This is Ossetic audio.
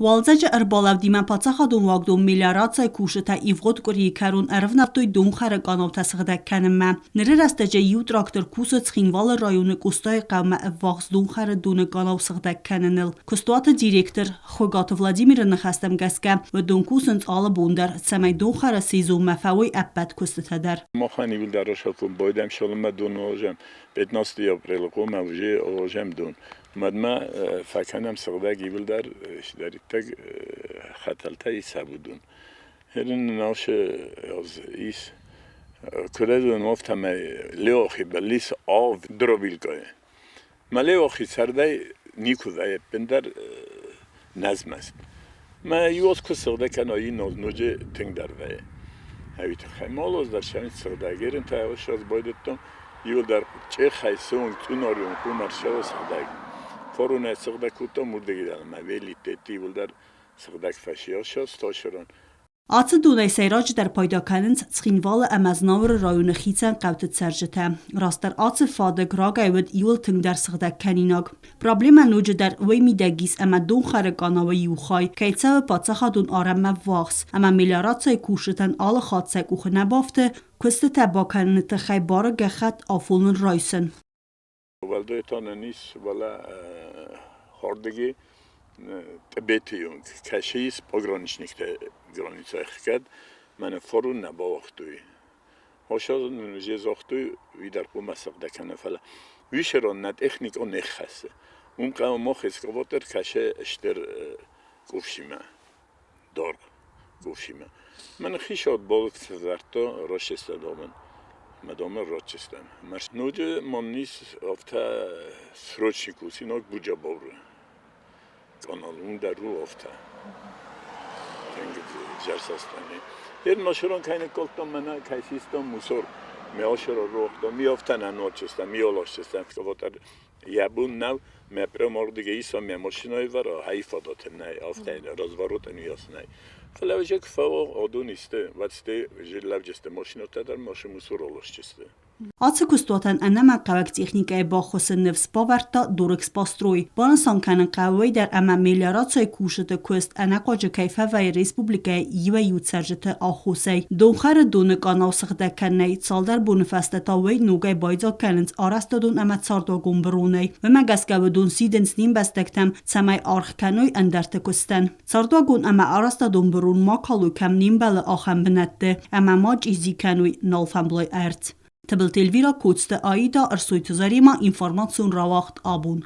Уалдзӕджы ӕрбалӕудимӕ паддзахадон уагдон мелиорацийы кусджытӕ ивгъуыд къуырийы кӕрон ӕрывнӕлдтой донхӕры къанаутӕ сыгъдӕг кӕнынмӕ. Ныры рӕстӕджы иу трактор кусы Цхинвалы районы Къостайы хъӕумӕ ӕввахс донхӕры доны къанау сыгъдӕг кӕныныл. Куыстуаты директор Хуыгаты Владимиры ныхӕстӕм гӕсгӕ, уыдон кусынц алы бон дӕр, цӕмӕй донхӕры сезонмӕ фӕуой ӕппӕт куыстытӕ дӕр. Махӕн иууылдӕр рашатон байдӕм цалынмӕ дон уарзӕм. 15 апрелы хъуамӕ уже уарзӕм дон. Мадмӕ фӕкӕнӕм сыгъдӕг иууылдӕр цыдӕриддӕр хӕтӕлтӕ ис уыдон. Херын наушы ис куырӕдон афтӕмӕй Леохи бӕллиц ав дробилкӕйы. Мӕ Леохи цардӕй никуы вӕййы ӕппындӕр нӕзмӕст. Мӕ иуоз куы сыгъдӕг кӕна, инноз ноджы тынгдӕр вӕййы. Ӕви тыххӕй молоз дӕр сӕ сыгъдӕг ерынтӕ ссӕдз байдыдтон. Иуылдӕр чъехӕй сыонг цъунарион къумар сӕ сыгъдӕг. Форунӕй сыгъдӕг кодтам уырдыгӕй дӕр ӕмӕ велиттеты иуылдӕр сыгъдӕг фӕсиӕсӕс тасыран. Ацы донӕй сӕйраджыдӕр пайда кӕнынц Цхинвалы ӕмӕ Знауыры районы хицӕн хъӕуты цӕрджытӕ. Растдӕр ацы фадыг рагӕй уыд иуыл тынгдӕр сыгъдӕг кӕнинаг. Проблемӕ ноджыдӕр уый мидӕг ис ӕмӕ донхӕры къанауы иу хай кӕй цӕуы паддзахадон арӕнмӕ ввахс ӕмӕ мелиорацийы кусджытӕн алы хатт сӕ къухы нӕ бафты куыстытӕ бакӕныны тыххӕй бары гӕххӕтт афоныл райсын. Уӕлдай та нын ис уӕлӕ хордыги Тъбеты онг кӕсы ис пограничниктӕ границӕ ӕхгӕд, мӕнӕ форун нӕ бауагътой. Хосаз нын уже загътой, уый дӕр хъуамӕ сыгъдӕг кӕна, фӕлӕ уисерон нӕ техникон не ххӕссы. Уым хъӕуы мах экскаватор кӕсы стыр къуфсимӕ, даргъ къуфсимӕ. Мӕн хицауад балц сӕвӕрдта Рочестӕ домӕн. Мӕ домӕн Рочестӕн. Ноджы мӕм ис афтӕ срочный кусинаг Буджабауры канал, уым дӕр у афтӕ. Тынг зӕрсастӕн. Ер машинон кӕй ныккалдтам, мӕнӕ кӕй систам мусор. Ме ашера рохтам, ми афтӕ нӕ ночистам, ми аласчистам. Вот йӕ бон нӕу, мӕ прямо ардыгӕй исӕм мӕ машинӕйы вӕра, хай фадат нӕй, афтӕ разворотӕн уыйас нӕй. Фӕлӕ уже куы фӕуа, адон исты, уӕд сты лӕвджысты машинӕтӕ дӕр машы мусор аласчысты. Ацы куыстуатӕн ӕнӕмӕнгхъӕуӕг техникӕйы баххуысы ныфс бавӕрдта Дорэкспострой. Банысан кӕнын хъӕуы уый дӕр, ӕмӕ мелиорацийы кусджыты куыст ӕнӕхъуаджы кӕй фӕвӕййы республикӕйы иуӕй-иу цӕрджыты аххосӕй. Донхӕры доны къанау сыгъдӕг кӕнынӕй цалдӕр боны фӕстӕ та уый ногӕй байдзаг кӕнынц арӕзтадон ӕмӕ цардуагон быронӕй. Уымӕ гӕсгӕ уыдон сидынц не мбӕстӕгтӕм, цӕмӕй аргъ кӕной ӕндӕрты куыстӕн. Цардуагон ӕмӕ арӕзтадон бырон ма калой кӕм не мбӕлы, ахӕм бынӕтты ӕмӕ ма чъизи кӕной налфамблай ӕрдз. Тыбылты Эльвира, Коцты Аида, Ӕрсойты Заремӕ, информацион рауагъд абон.